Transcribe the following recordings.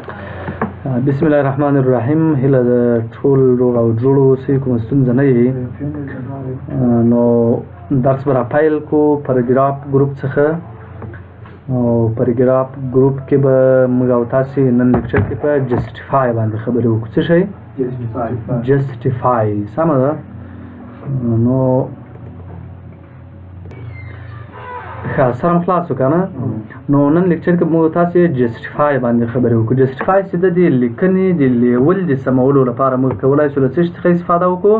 بسم الله الرحمن الرحیم. هیله ده ټول روغ او جوړ اوسئ، کومه ستونزه نه وي. نو درس به را پیل کو پاراګراف ګروپ څخه، او پاراګراف ګروپ کې به موږ او تاسې نن لیکچر کې په جسټیفای باندې خبرې وکړو. څه شی؟ جسټیفای، سمه ده. نو ښه، سره مو خلاص شو که نه؟ نو نن لیکچر کې موږ تاسې جسټیفای باندې خبرې وکړو. جسټیفای چې د دې لیکنې د لیول د سمولو لپاره موږ کولای شو له څه شي څخه استفاده وکړو؟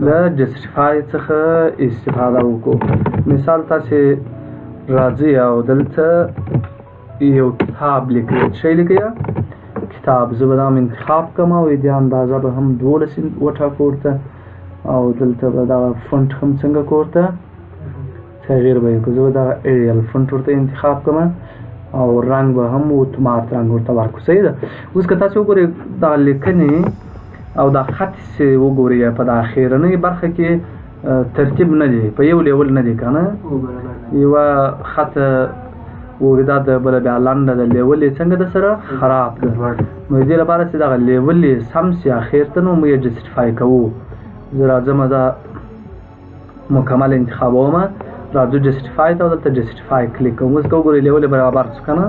له جسټیفای څخه استفاده وکړو. مثال تاسې راځئ او دلته یو کتاب لیکئ. څه شی لیکئ؟ کتاب. زه به دا هم انتخاب کړم او دې اندازه به هم 12 وټاکو ورته، او دلته به دغه فونټ هم څنګه کو ورته تغییر به یې کړو. زه به دغه ایریل فونټ ورته انتخاب کړم او رنګ به هم اتومات رنګ ورته ورکړو. صحیح ده. اوس که تاسې وګورئ دغه لیکنې او دا خط چې وګورئ په دا اخرنۍ برخه کې ترتیب نه دی، په یو لیول نه دی که نه، یوه خط اوږده ده، بله بیا لنډه ده، لیول یې څنګه ده سره خراب ده. نو دې لپاره چې دغه لیول یې سم سي اخر ته، نو موږ یې جسټیفای کوو. زه راځم دا مکمل انتخابوم، راځو جسټیفای ته او دلته جسټیفای کلیک کوم. اوس که وګورئ لیول یې برابر سو که نه،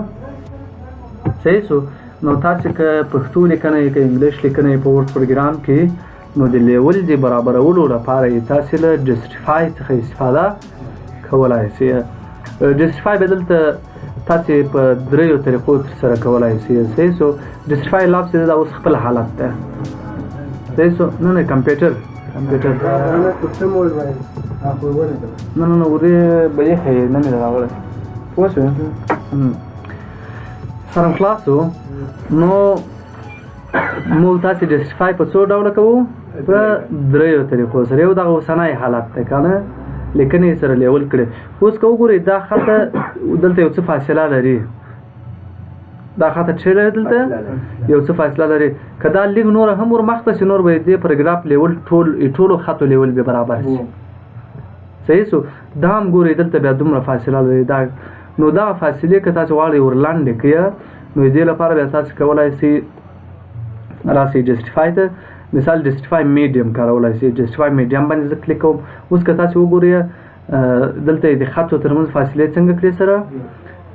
صحیح سو. نو تاسې که پښتو لیکنه یې که انګلیش لیکنه یې په ورډ پروګرام کې، نو د لیول د برابرولو لپاره یې تاسې له جسټیفای څخه استفاده کولای سئ. جسټیفای به دلته تاسې په دریو طریقو ترسره کولای سئ. صحیح سو. جسټیفای لفظ دا اوس خپل حالت ده. صحیح سو. نه نه، کمپیوټر کمپیوټر نه نه نه، ورې به یې ښیې، نه مې راوړی، پوه شوې؟ سره مو خلاص سو. نو موږ تاسې جسټیفای په څو ډوله کوو؟ په دریو طریقو سره. یو دغه اوسنی حالت دی که نه، لیکنې یې سره لیول کړې. اوس که وګورئ دا خطه دلته یو څه فاصله لري، دا خطه چیرې لري؟ دلته یو څه فاصله لري. که دا لږ نوره هم ور مخته سي، نور به یې دې پاراګراف لیول ټولو خطو لیول به برابر سي. صحیح سو. دا هم ګورئ دلته بیا دومره فاصله لري. دا نو دا فاصلې که تاسې غواړئ ور لنډې کړئ، نو دې لپاره بیا تاسې کولای سئ راسئ جسټیفای ته. مثال جسټیفای میډیم کارولای سئ. جسټیفای میډیم باندې زه کلیک کوم. اوس که تاسې وګورئ دلته یې د خطو ترمنځ فاصلې څنګه کړې سره،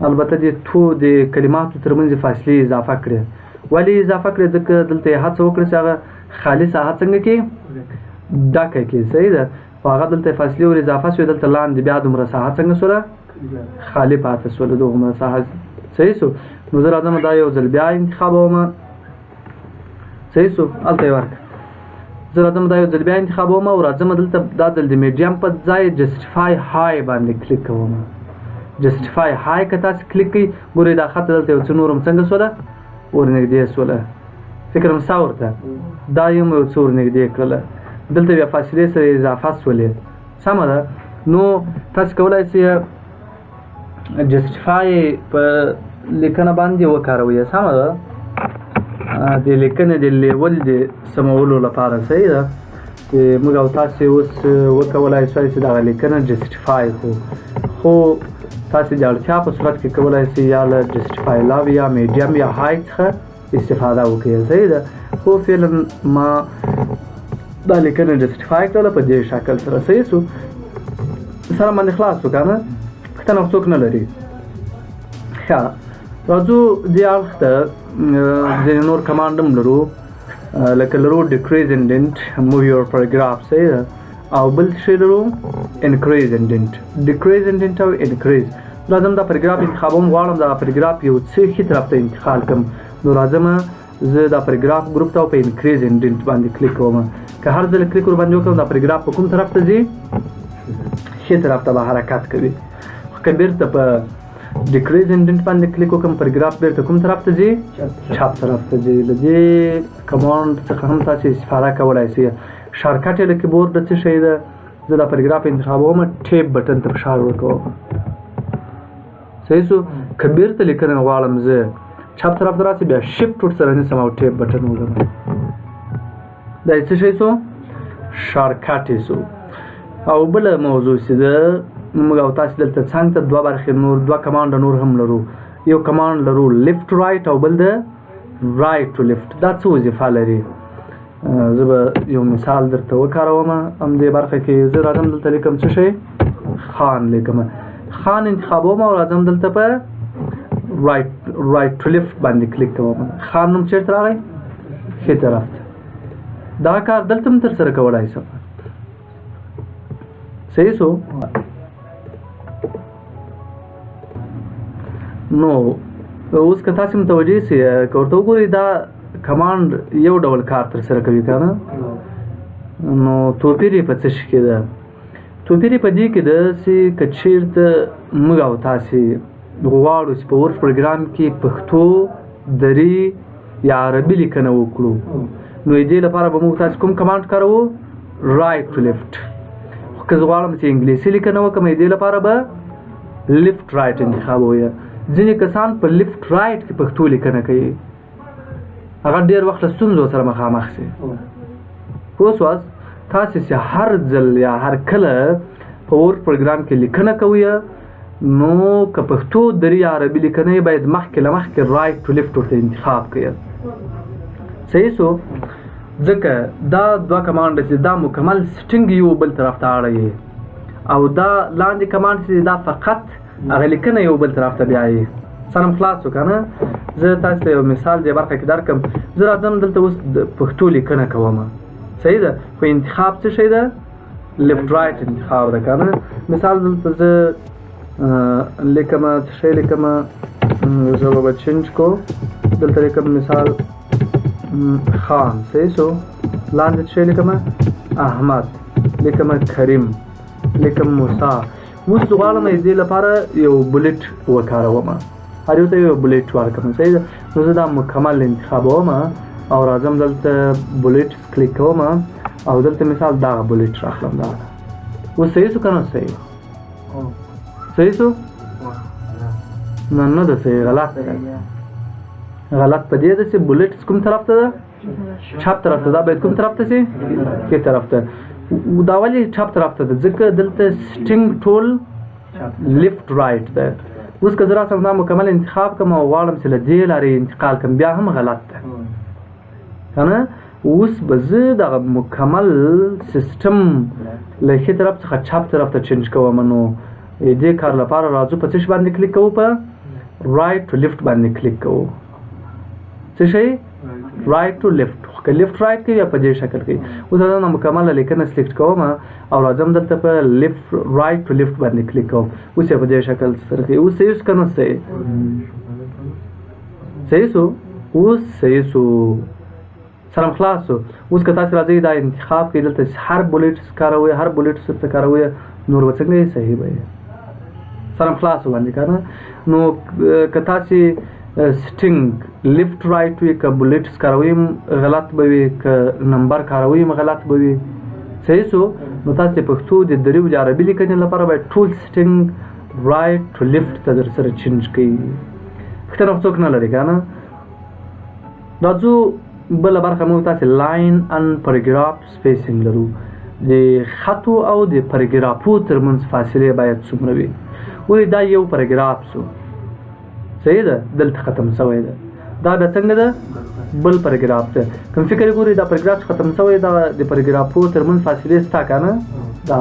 البته د تو د کلماتو ترمنځ فاصلې اضافه کړې. ولې اضافه کړې؟ ځکه دلته یې هڅه وکړه چې هغه خالي ساحه څنګه کړي، ډکه کړي. صحیح ده. خو هغه دلته فاصلې ور اضافه شوې، دلته لاندې بیا دومره ساحه څنګه سوله، خالي پاتې سوله دومره ساحه. صحیح سو. نو زه راځم دا یو ځل بیا انتخابوم. صحیح سو، هلته یې ورکړه. زه راځم دا یو ځل بیا انتخابوم او راځم دلته دا ځل د میډیم په ځای جسټیفای های باندې کلیک کوم. جسټیفای های که تاسې کلیک کړئ، ګورئ دا خط دلته یو څه نور هم څنګه سوله، ورنږدې سوله. فکر هم ستا ورته دا یې هم یو څه ورنږدې کړله، دلته بیا فاصلې سره اضافه سولې. سمه ده. نو تاسې کولای سئ جسټیفای په لیکنه باندې وکاروئ. سمه ده. د لیکنې د لیول د سمولو لپاره. صحیح ده. چې موږ او تاسې اوس وکولای سوای چې دغه لیکنه جسټیفای کړو، خو تاسې د اړتیا په صورت کې کولای سئ یا له جسټیفای لاو یا میډیم یا های څخه استفاده وکړئ. صحیح ده. خو فعلا ما دا لیکنه جسټیفای کړله په دې شکل سره. صحیح سو. سره باندې خلاص سو که نه، پوښتنه خو څوک نه لري. ښه، راځو دې اړخ ته. ځینې نور کمانډ هم لرو، لکه لرو ډیکریز انډنټ، موو یور پاراګراف. صحیح ده. او بل څه شی لرو؟ انکریز انډنټ. ډیکریز انډنټ او انکریز. راځم دا پاراګراف انتخابوم، غواړم دا پاراګراف یو څه ښي طرف ته انتقال کړم. نو راځم زه دا پاراګراف ګروپ ته او په انکریز انډنټ باندې کلیک کوم. که هر ځل کلیک ور باندې وکړم، دا پاراګراف په کوم طرف ته ځي؟ ښي طرف ته به حرکت کوي. خو که بیرته په ډیکریز انډنټ باندې کلیک وکړم، پاراګراف بیرته کوم طرف ته ځي؟ چپ طرف ته ځي. له دې کمانډ څخه هم تاسې استفاده کولای سئ. شارټکټ یې له کیبورډ څه شی ده؟ زه دا پاراګراف انتخابوم، ټیپ بټن ته فشار ورکوم. صحیح سو. که بیرته لیکنه غواړم زه چپ طرف ته راسي، بیا شیفټ ورسره نیسم او ټیپ بټن وزنم. دا یې څه شی سو؟ شارټکټ یې سو. او بله موضوع چې ده، موږ او تاسې دلته څنګ ته دوه برخې نور، دوه کمانډ نور هم لرو. یو کمانډ لرو لیفټ رایټ او بل ده رایټ ټو لیفټ. دا څه وظیفه لري؟ زه به یو مثال درته وکاروم همدې برخه کې. زه راځم دلته لیکم څه شی؟ خان لیکم. خان انتخابوم او راځم دلته په رایټ ټو لیفټ باندې کلیک کوم. خان نوم چېرته راغی؟ ښي طرف ته. دا کار دلته هم ترسره کولای شم. صحیح سو؟ نو اوس که تاسو متوجه سئ، که ورته وګورئ دا کمانډ یو ډول کار ترسره کوي که نه؟ نو توپیر یې په څه شي کې ده؟ توپیر یې په دې کې ده چې که چېرته موږ او تاسې غواړو چې په ورډ پروګرام کې پښتو، دري یا عربي لیکنه وکړو، نو دې لپاره به موږ تاسې کوم کمانډ کاروو؟ رایټ ټو لیفټ. خو که زه غواړم چې انګلیسي لیکنه وکړم، دې لپاره به لیفټ رایټ انتخابوي. ځینې کسان په لیفټ رایټ کې پښتو لیکنه کوي، هغه ډېر وخت له ستونزو سره مخامخ شي. پوه سواست؟ تاسې چې هر ځل یا هر کله په ورډ پروګرام کې لیکنه کوئ، نو که پښتو، دري یا عربي لیکنه یې باید مخکې له مخکې رایټ ټو لیفټ ورته انتخاب کړئ. صحیح سو؟ ځکه دا دوه کمانډ چې دا مکمل سټینګ یو بل طرف ته اړوي، او دا لاندې کمانډ چې دا فقط هغه لیکنه یو بل طرف ته بیایي. سرم خلاص شو که نه؟ زه تاسو ته یو مثال دې برخه کې درکم. زه راځم دلته اوس د پښتو لیکنه کوم. صحیح ده؟ خو انتخاب څه شی ده؟ لیفټ رایټ انتخاب ده که نه؟ مثال دلته زه لیکم څه شی لیکم، زه به چینج کو، دلته لیکم مثال خان. صحیح سو؟ لاندې څه شی لیکم؟ احمد لیکم، کریم لیکم، موسی. اوس غواړم دې لپاره یو بولټ وکاروم، هر یو ته یو بولټ ورکړم. صحیح ده؟ نو زه دا مکمل انتخابوم او راځم دلته بولټ کلیک کوم او دلته مثال دغه بولټ راخلم. دا اوس صحیح سو که نه؟ صحیح صحیح سو؟ نه نه ده صحیح، غلط ده. غلط په دې ده چې بولټ کوم طرف ته ده؟ چپ طرف ته. دا باید کوم طرف ته شي؟ ښي طرف ته. دا ولې چپ طرف ته ده؟ ځکه دلته سټینګ ټول لیفټ رایټ ده. اوس که زه راسم دا مکمل انتخاب کړم او غواړم چې له دې لارې انتقال کړم، بیا هم غلط ده که نه؟ اوس به زه دغه مکمل سیستم له ښي طرف څخه چپ طرف ته چینج کوم. نو دې کار لپاره راځو په څه شي باندې کلیک کوو؟ په رایټ ټو لیفټ باندې کلیک کوو. څه شی؟ رایټ ټو لیفټ. خو که لیفټ رایټ کوي یا په دې شکل کوي. اوس دا مکمله لیکنه سلیکټ کوم او راځم دلته په لیفټ رایټ ټو لیفټ باندې کلیک کوم. اوس یې په دې شکل سره کوي. اوس صحیح سو که نه صحیح؟ صحیح سو؟ اوس صحیح سو، سلام خلاص سو. اوس که تاسې راځئ دا انتخاب کړئ، دلته هر بولټ کاروئ، هر بولټ ورته کاروئ، نور به څنګه یې صحیح به یې. سلام خلاص باندې که نه؟ نو که تاسې سټینګ لیفټ رایټ وي، که بولټس کاروئ هم غلط به وي، که نمبر کاروئ هم غلط به وي. صحیح سو؟ نو تاسې د پښتو د دري او د عربي لیکنې لپاره باید ټول سټینګ رایټ ټو لیفټ ته در سره چینج کړئ. پوښتنه خو څوک نه لري که نه؟ راځو بله برخه موږ تاسې لاین ان پاراګراف سپیسینګ لرو. د خطو او د پاراګرافو ترمنځ فاصلې باید څومره وي؟ ولې دا یو پاراګراف سو، صحیح ده، دلته ختم سوی ده. دا بیا څنګه ده؟ بل پاراګراف ده. کوم فکر ګورئ دا پاراګراف چې ختم سوی دا د پاراګرافو ترمنځ فاصلې سته که نه؟ دا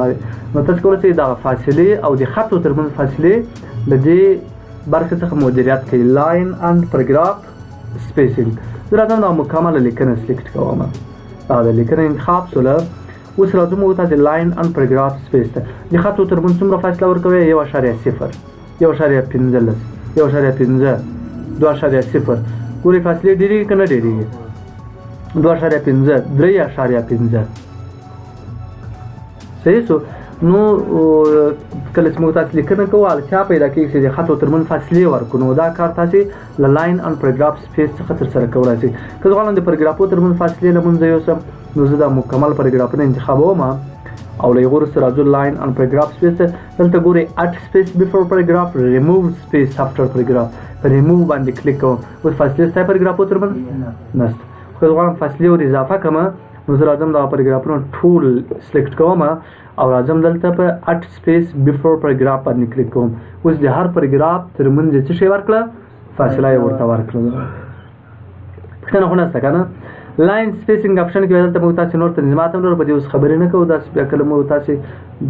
نو تاسو کولی شئ دغه فاصلې او د خطو ترمنځ فاصلې له دې برخې څخه مدیریت کړئ. لاین اند پاراګراف سپیسینګ. زه راځم دا مکمله لیکنه سلیکټ کوم. دا د لیکنې انتخاب سوله. اوس راځو موږ تاسې لاین اند پاراګراف سپیس ته. د خطو ترمنځ څومره فاصله ورکوي؟ 1.0، 1.15، 1.5، 2.0. ګورئ فاصلې ډېرېږي که نه ډېرېږي؟ 2.5، 3.5. صحیح سو؟ نو کله چې موږ تاسې لیکنه کوو اړتیا پیدا کېږي چې د خطو ترمنځ فاصلې ورکړو. نو دا کار تاسې له لاین اند پاراګراف سپیس څخه ترسره کولای شئ. که زه غواړم د پاراګرافو ترمنځ فاصلې له منځه یوسم، نو زه دا مکمل پاراګرافونه انتخابوم او له هغو وروسته راځو لاین اند پاراګراف سپیس ته. دلته ګورئ اټ سپیس بیفور پاراګراف، ریموو سپیس افتر پاراګراف. په ریموو باندې کلیک کوم. اوس فاصلې ستا پاراګرافو ترمنځ نشته. خو که زه غواړم فاصلې ور اضافه کړم، نو زه راځم دغه پاراګرافونه ټول سلیکټ کوم او راځم دلته په اټ سپیس بیفور پاراګراف باندې کلیک کوم. اوس د هر پاراګراف ترمنځ یې څه شی ورکړه؟ فاصله یې ورته ورکړه. پوښتنه خو نشته که نه؟ لاین سپیسینګ اپشن کې دلته موږ تاسو نور تنظیمات هم لرو، په دې اوس خبرې نه کوو. داسې بیا کله موږ تاسو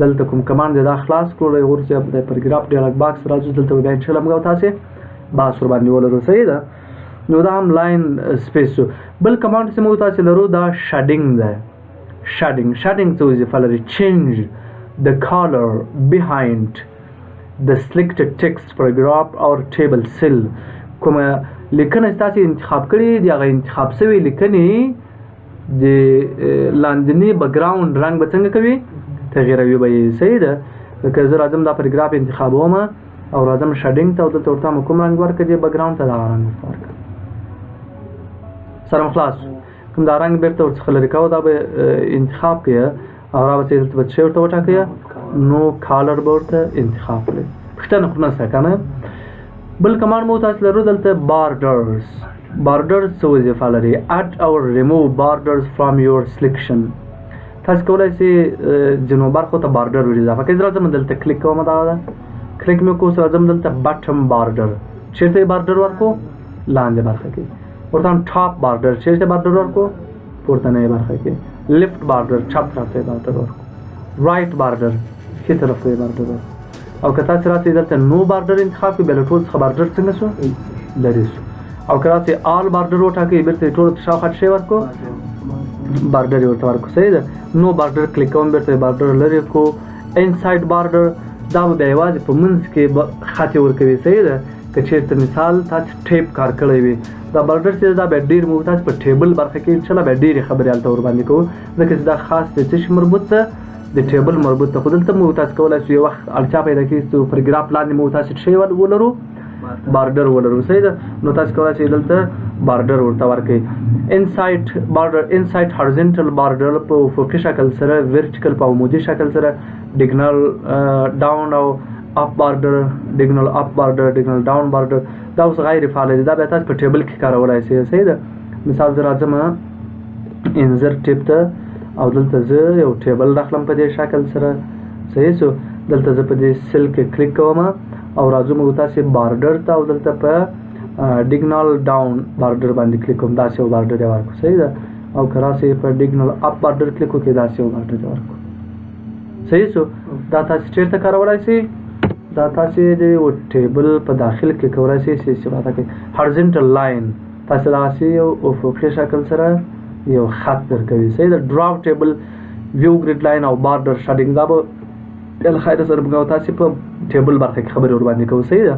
دلته کوم کمانډ دی دا خلاص کړو، وروسته د پاراګراف ډایلاګ باکس راځو، دلته به بیا انشاءالله موږ تاسو بحث ورباندې ولرو. صحیح ده؟ نو دا هم لاین سپیس. بل کمانډ چې موږ تاسو لرو دا شډینګ ده. شډینګ څه وظیفه لري؟ Change the color behind the selected text paragraph or table cell. کومه لیکنه چې تاسو انتخاب کړې دي، هغه انتخاب شوې لیکنې د لاندني بکګراوند رنګ به څنګه کوي؟ تغیروي به یې. صحیح ده؟ لکه زه راځم دا پاراګراف انتخابوم او راځم shading ته، او دلته ورته مو کوم رنګ ورکړه دې بکګراوند ته، دغه رنګ ورته ورکړه. سره مو خلاص کوم دا رنګ بیرته ورڅخه لرې کوه، دا به انتخاب کړئ او را به دلته به څه ورته وټاکئ، نو color به ورته انتخاب کړئ. پوښتنه خو نشته که نه؟ بل کمانډ مو تاسو لرو دلته borders. Borders څه وظیفه لري؟ Add or remove borders from your selection. تاسو کولای شئ ځینو برخو ته border ور اضافه کړئ. زه راځم دلته کلیک کوم، دغه ده کلیک مې وکړو، راځم دلته bottom border، چېرته یې border ورکړو؟ لاندې برخه کې. ورته هم top border، چېرته border ورکړو؟ پورتنۍ برخه کې. Left border، چپ طرف ته یې border ورکړو. Right border، ښي طرف ته یې border ورکړو. او که تاسو راسئ دلته no border انتخاب کړئ، بیا له ټول څخه border څنګه شو؟ لرې شو. او که راسئ all border وټاکئ، بېرته یې ټولو ته شاوخوا څه شی ورکړو؟ Border یې ورته ورکړو. صحیح ده؟ No border کلیک کوم، بېرته یې border لرې کړو. Inside border، دا به بیا یوازې په منځ کې خط یې ورکوي. صحیح ده؟ که چېرته مثال تاسو tab کار کړی وي، دا border چې دا بیا ډېر موږ تاسو په table برخه کې انشاءالله بیا ډېرې خبرې هلته ورباندې کوو، ځکه چې دا خاص د څه شي مربوط ده؟ د table مربوط ده. خو دلته موږ تاسو کولای شو یو وخت اړتیا پیدا کېږي چې پاراګراف لاندې موږ تاسو څه ولرو؟ Border ولرو. صحیح ده؟ نو تاسو کولای شئ دلته border ورته ورکړئ. Inside border، inside horizontal border په افقي شکل سره، vertical په عمودي شکل سره، diagonal down او up border، diagonal up border، diagonal down border، دا اوس غیر فعال دي، دا بیا تاسو په table کې کارولای شئ. صحیح ده؟ مثال زه راځم insert tab ته او دلته زه یو table راخلم په دې شکل سره. صحیح سو؟ دلته زه په دې cell کې کلیک کوم او راځو موږ تاسې border ته، او دلته په diagonal down border باندې کلیک کوم، داسې یو border یې ورکړو. صحیح ده؟ او که راسئ په diagonal up border کلیک وکړئ، داسې یو border یې ورکړو. صحیح سو؟ دا تاسې چېرته کارولای شئ؟ دا تاسې د یو table په داخل کې کولای شئ چې استفاده کړئ. Horizontal line، تاسې دغسې یو افقي شکل سره یو خط درکوي. صحیح ده؟ Draw table، view grid line او border shading، دا به بیا له خیره سره موږ تاسې په table برخه کې خبرې ورباندې کوو. صحیح ده؟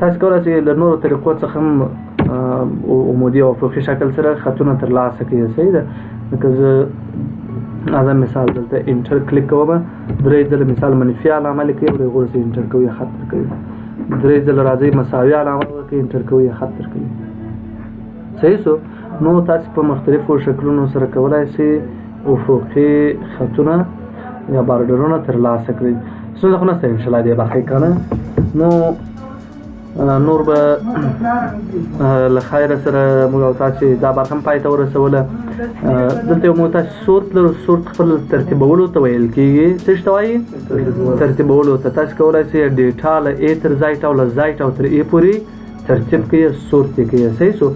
تاسې کولای شئ له نورو طریقو څخه هم عمودي او افقي شکل سره خطونه ترلاسه کړئ. صحیح ده؟ لکه زه اعظم مثال دلته enter کلیک کوم، درې ځله مثال منفي علامه لیکئ او وروسته enter کوئ، خط درکوي. درې ځله راځئ مساوي علامه ورکوئ، enter کوئ، خط درکوي. صحیح سو؟ نو تاسې په مختلفو شکلونو سره کولای شئ افقي خطونه یا border ونه ترلاسه کړئ. ستونزه خو نشته انشاءالله دې برخې که نه؟ نو نور به له خیره سره موږ او تاسې دا برخه هم پای ته ورسوله. دلته یو موږ تاسې sort لرو. Sort خپل ترتیبولو ته ویل کېږي. څه شي ته وایي؟ ترتیبولو ته. تاسې کولای شئ data له A تر Z او له Z او تر A پورې ترتیب کړئ، sort یې کړئ. صحیح سو؟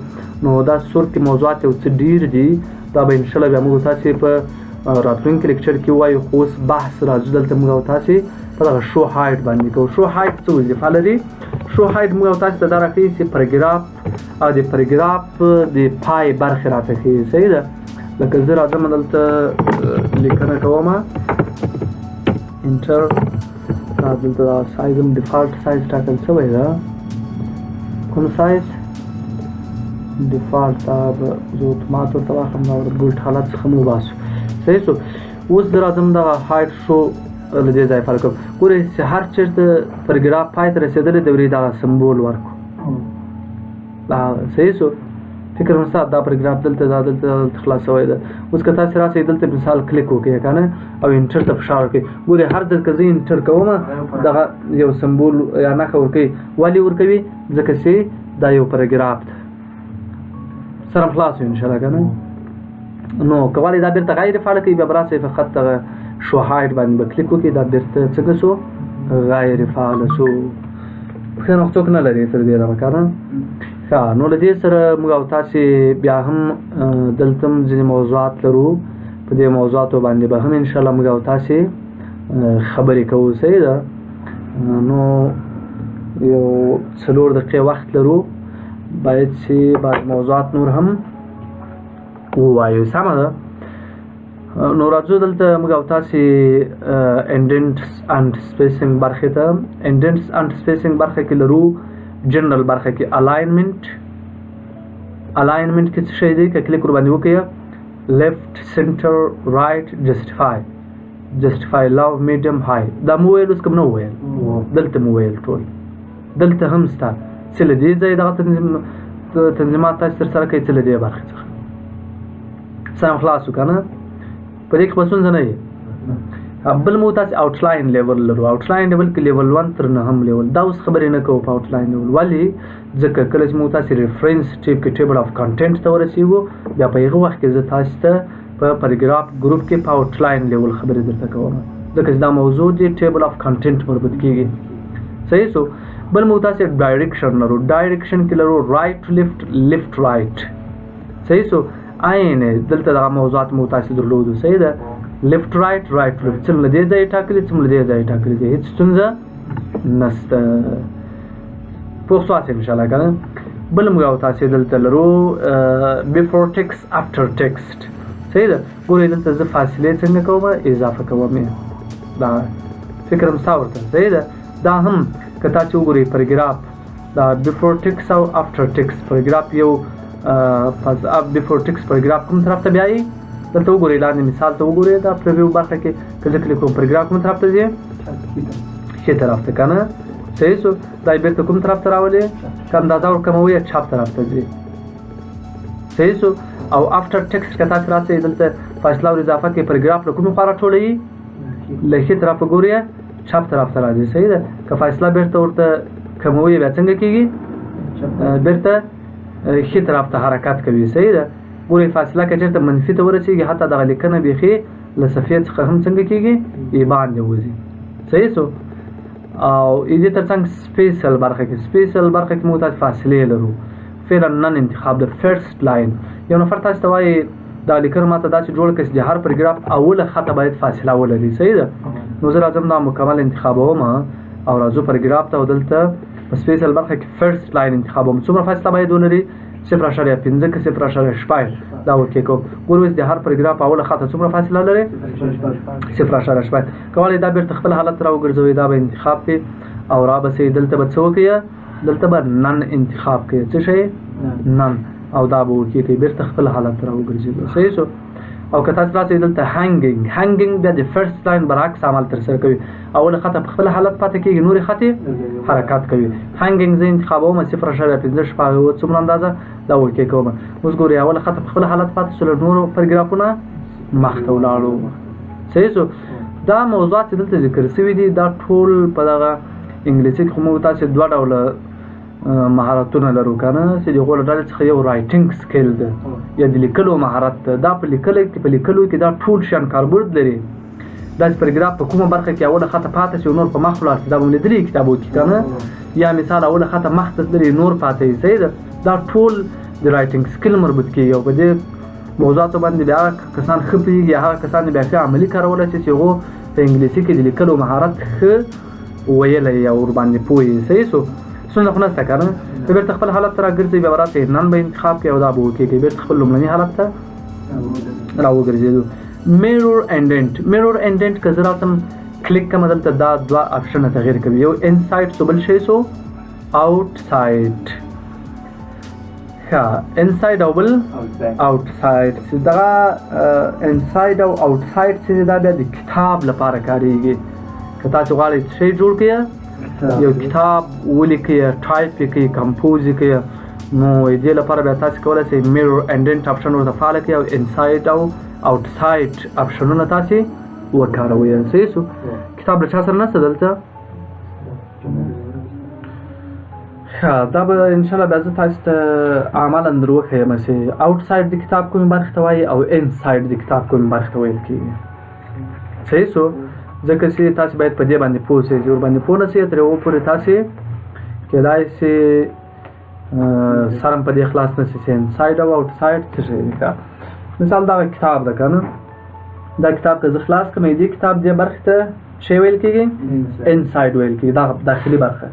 نو دا sort کې موضوعات یو څه ډېر دي، دا به انشاءالله بیا موږ تاسې په راتلونکي lecture کې ووایو. خو اوس بحث راځو دلته موږ او تاسې په دغه show hide باندې کوو. Show hide څه وظیفه لري؟ Show hide موږ او تاسې ته دا راښیي چې پاراګراف او د پاراګراف د پای برخې راته ښیي. صحیح ده؟ لکه زه راځم دلته لیکنه کوم، enter، دا دلته دا سایز هم default size ټاکل شوی ده. کوم size default؟ دا به زه اتومات ورته واخلم، دا bold حالت څخه مو وباسو. صحیح سو؟ اوس زه راځم دغه hide show له دې ځای فرق کوم. ګورئ چې هر چېرته پاراګراف پای ته رسېدلی دی، ورې دغه symbol ورکړو. دا صحیح سو؟ فکر مې سات دا پاراګراف دلته دا دلته دا دلته خلاص شوی ده. اوس که تاسې راسئ دلته مثال کلیک وکړئ که نه او enter ته فشار ورکړئ، ګورئ هر ځل که زه enter کوم دغه یو symbol یا نښه ورکوي. ولې ورکوي؟ ځکه چې دا یو پاراګراف ده. سره خلاص یو انشاءالله که نه؟ نو که غواړئ دا بیرته غیر فعال کړئ، بیا به راسئ فقط دغه show hide باندې به کلیک وکړئ، دا بیرته څنګه سو؟ غیر فعال سو. پوښتنه خو څوک نه لري تر دې دمه که نه؟ ښه، نو له دې سره موږ او تاسې بیا هم دلته هم ځینې موضوعات لرو، په دې موضوعاتو باندې به هم انشاءالله موږ او تاسې خبرې کوو. صحیح ده؟ نو یو 4 دقیقې وخت لرو، باید چې بعض موضوعات نور هم ووایو. سمه ده؟ نو راځو دلته موږ او تاسې indents and spacing برخې ته. indents and spacing برخه کې لرو جنرال برخه کې alignment. alignment کې څه شی دی؟ که کلیک ورباندې وکړئ، left، center، right، justify، justify low، medium، high. دا مو ویل اوس کوم نه ویل؟ دلته مو ویل ټول. دلته هم سته چې له دې ځایه دغه تنظیمات تاسو ترسره کوئ، چې له دې برخې څخه سم خلاص که نه، په دې کې به ستونزه نه وي. بل مو تاسو outline level لرو. outline level کې level 1 تر 9 لیول. دا اوس خبرې نه کوو په outline level، ولې؟ ځکه کله چې مو تاسو reference tab کې table of content ته ورسیږو، بیا په هغه وخت کې زه تاسو ته په paragraph group کې په outline level خبرې درته کوم، ځکه چې دا موضوع دی table of content مربوط کیږي. صحیح سو. بل مو تاسو direction لرو. direction کې لرو right to left، left right. صحیح سو. عین دلته دغه موضوعات مو تاسو درلودو. صحیح ده؟ left right، right left، څه له دې ځایه ټاکلي، څه له دې ځایه ټاکلي دي، هېڅ ستونزه نشته. پوه سواست انشاءالله که نه؟ بل موږ او تاسې دلته لرو before text، after text. صحیح ده؟ ګورئ دلته زه فاصلې څنګه کوم، اضافه کوم یې، دا فکر هم ستا ورته. صحیح ده؟ دا هم که تاسې وګورئ paragraph دا before text او after text paragraph یو before text paragraph کوم طرف ته بیایي؟ دلته وګورئ، لاندې مثال ته وګورئ، دا preview برخه کې که زه کلیک کوم، paragraph کوم طرف ته ځي؟ ښي طرف ته که نه؟ صحیح سو. دا یې بېرته کوم طرف ته راولي؟ که اندازه ورکموي چپ طرف ته ځي. صحیح سو. او after text که تاسې راسئ دلته فاصله ور اضافه کړئ، paragraph له کومې خوا راټولوي؟ له ښي طرفه ګورئ چپ طرف ته راځي. صحیح ده؟ که فاصله بېرته ورته کموي بیا څنګه کېږي؟ بېرته ښي طرف ته حرکت کوي. صحیح ده؟ ګورئ فاصله که چېرته منفي ته ورسېږي، حتی دغه لیکنه بیخي له صفحې څخه هم څنګه کېږي؟ یې باندې وځي. صحیح سو. او دې ترڅنګ special برخه کې، special برخه کې موږ تاسو فاصلې لرو. فعلا none انتخاب د first line. یو نفر تاسو ته وایي دا لیکنه ماته داسې جوړ کړه چې د هر paragraph اوله خطه باید فاصله ولري. صحیح ده؟ نو زه راځم دا مکمل انتخابوم او راځو paragraph ته، او دلته په special برخه کې first line انتخابوم. څومره فاصله باید ولري؟ 0.5 که 0.6 دا okay کوم. ګورئ اوس د هر paragraph اوله خطه څومره فاصله لري؟ 0.6. کولی دا بېرته خپل حالت راوګرځوئ، دا به انتخاب کړئ او را به سئ. دلته به څه وکړئ؟ دلته به none انتخاب کړئ. څه شی؟ none. او دا به okay کړئ، بېرته خپل حالت راوګرځېدو. صحیح سو. او که تاسو راسئ دلته hanging، hanging بیا د first line برعکس عمل ترسره کوي. اوله خطه په خپل حالت پاتې کېږي، نورې خطې حرکت کوي. hanging زه انتخابوم 0.5 شپږ څومره اندازه دا okay کوم. اوس ګورئ اوله خطه په خپل حالت پاتې شوله، نورو paragraph ونه مخته ولاړو. صحیح سو. دا موضوعات چې دلته ذکر سوي دي، دا ټول په دغه انګلیسي کې خو موږ تاسې دوه ډوله مهارتونه لرو که نه، چې د هغو له ډلې څخه یو writing skill ده یا د لیکلو مهارت ده. دا په لیکلو کې دا ټول شیان کاربرد لري. داسې paragraph په کومه برخه کې اوله خطه پاتې شي او نور په مخ ولاړ شي، دا به مو لیدلي کتابو کې که نه، یا مثال اوله خطه مخ ته تللې نور پاتې وي. صحیح ده؟ دا ټول د writing skill مربوط کېږي او په دې موضوعاتو باندې بیا هغه کسان ښه پوهېږي، هغه کسان بیا ښه عملي کارولی شي چې هغو په انګلیسي کې د لیکلو مهارت ښه ویلی او ورباندې پوه وي. صحیح سو. ستونزه خو نشته که نه؟ که بېرته خپل حالت ته راګرځئ، بیا به راسئ none به انتخاب کړئ او دا به okay کړئ، بېرته خپل لومړني حالت ته راوګرځېدو. mirror indent، mirror indent که زه راسم کلیک کوم دلته دا دوه option ه تغییر کوي، یو inside سو بل شی سو outside. ښه، inside او بل outside. چې دغه inside او outside چې دا بیا د کتاب لپاره کارېږي. که تاسو غواړئ څه شی جوړ کړئ، یو کتاب ولیکئ، ټایپ یې کړئ، compose یې کړئ، نو دې لپاره بیا تاسو کولی شئ mirror indent option ورته فعاله کړئ او inside او outside option ونه تاسې وکاروئ. صحیح سو. کتاب له چا سره نشته دلته؟ ښه، دا به انشاءالله بیا زه تاسو ته عملاً در وښیم چې outside د کتاب کومې برخې ته وایي او inside د کتاب کومې برخې ته ویل کېږي. صحیح سو. ځکه چې تاسو باید په دې باندې پوه شئ، چې ورباندې پوه نه شئ تر هغو پورې تاسې کېدای شي سرم په دې خلاص نه شي چې inside او outside څه شی دی. مثال دا کتاب ده که نه، دا کتاب که زه خلاص کړم، دې کتاب دې برخې ته څه ویل کېږي؟ inside ویل کېږي. دا داخلي برخه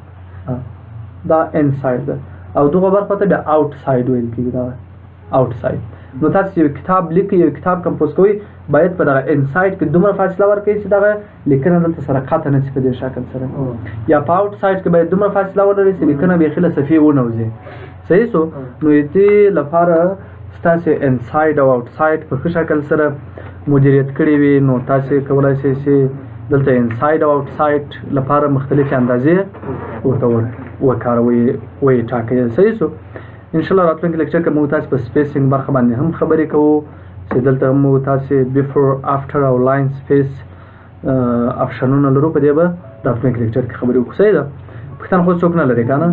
دا inside ده، او دغه برخه ته بیا outside ویل کېږي، دا outside. نو تاسو یو کتاب لیکئ، یو کتاب compose کوئ، باید په دغه inside کې دومره فاصله ورکړئ چې دغه لیکنه دلته سره قطع نه شي په دې شکل سره، یا په outside کې باید دومره فاصله ولري چې لیکنه بیخي له صفحې ونه وځي. صحیح سو؟ نو دې لپاره ستاسې inside او outside په ښه شکل سره مدیریت کړی وي، نو تاسې کولای شئ چې دلته inside او outside لپاره مختلفې اندازې ورته وکاروئ، ویې ټاکئ. صحیح سو؟ انشاءالله راتلونکي lecture کې موږ تاسې په spacing برخه باندې هم خبرې کوو، چې دلته هم موږ تاسې before، after او line space option ونه لرو، په دې به راتلونکي lecture کې خبرې وکړو. صحیح ده؟ پوښتنه خو څوک نه لري که نه؟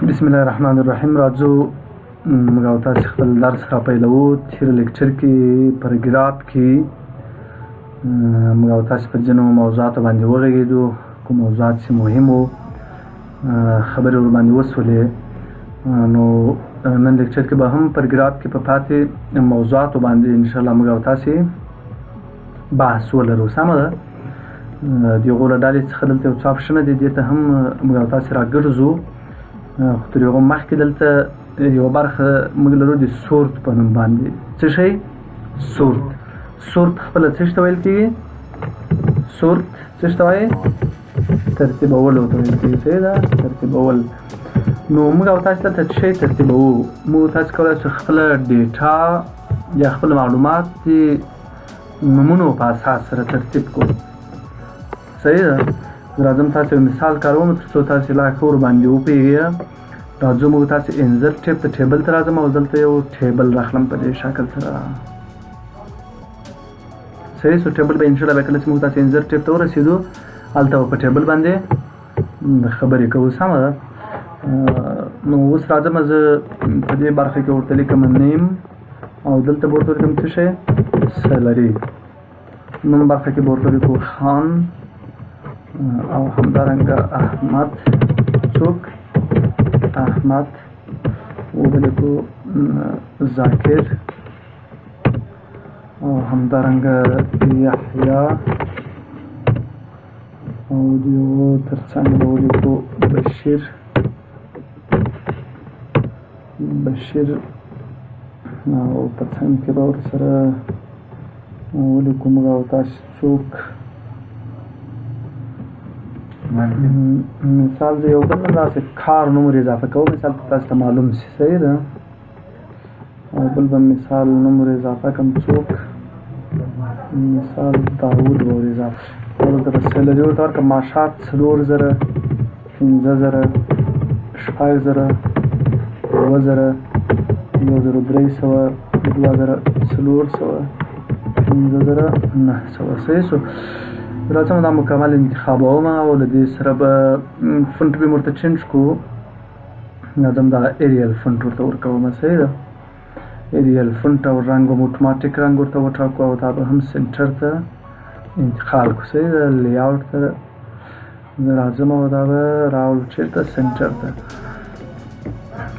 بسم الله الرحمن الرحیم. راځو موږ او تاسې خپل درس را پیلوو. تېر lecture کې پاراګراف کې موږ او تاسې په ځینو موضوعاتو باندې وغږېدو، کوم موضوعات چې مهم وو خبرې ورباندې وسولې. نو نن lecture کې به هم پاراګراف کې په پاتې موضوعاتو باندې انشاءالله موږ او تاسې بحث ولرو. سمه ده؟ د هغو له ډلې څخه دلته یو څو option ه دي، دې ته هم موږ او تاسې راګرځو. خو تر هغو مخکې دلته یوه برخه موږ لرو د sort په نوم باندې. څه شی؟ sort. sort خپله څه شي ته ویل کېږي؟ sort څه شي ته وایي؟ ترتیبولو ته ویل کېږي. صحیح ده؟ ترتیبول. نو موږ او تاسې دلته څه شی ترتیبوو؟ موږ تاسې کولای شو خپله data یا خپل معلومات د نومونو په اساس سره ترتیب کړو. صحیح ده؟ زه راځم تاسې یو مثال کاروم تر څو تاسې لا ښه ورباندې وپوهېږئ. راځو موږ تاسې insert tab ته، table ته راځم او دلته یو table راخلم په دې شکل سره. صحیح سو؟ table به انشاءالله بیا کله چې موږ تاسې insert tab ته ورسېدو هلته به په table باندې خبرې کوو. سمه ده؟ نو اوس راځم زه په دې برخه کې ورته لیکم name، او دلته به ورته ولیکم څه شی؟ salary. نوم برخه کې به ورته ولیکو خان، او همدارنګه احمد. څوک؟ احمد. وبه لیکو ذاکر، او همدارنګه یحیی، او د یو تر څنګ به ولیکو بشیر، بشیر، او په څنګ کې به ورسره ولیکو موږ او تاسې څوک؟ مثال زه یو بل داسې کار نوم ور اضافه کوم، مثال تاسو ته معلوم شي. صحیح ده؟ او بل به مثال نوم ور اضافه کړم څوک؟ مثال داود به ور اضافه کړم. دلته به salary ورته ورکړم، معاشات 4000، 5000، 6000، 7000، 1300، 2400، 5900. صحیح سو؟ راځم دا مکمل انتخابوم او له دې سره به font به مې ورته change کړو. راځم دا Arial font ورته ورکوم. صحیح ده؟ Arial font او رنګ به مو اتوماتیک رنګ ورته وټاکو او دا به هم center ته انتقال کړو. صحیح ده؟ layout ته راځم او دا به راوړو چېرته؟ center ته.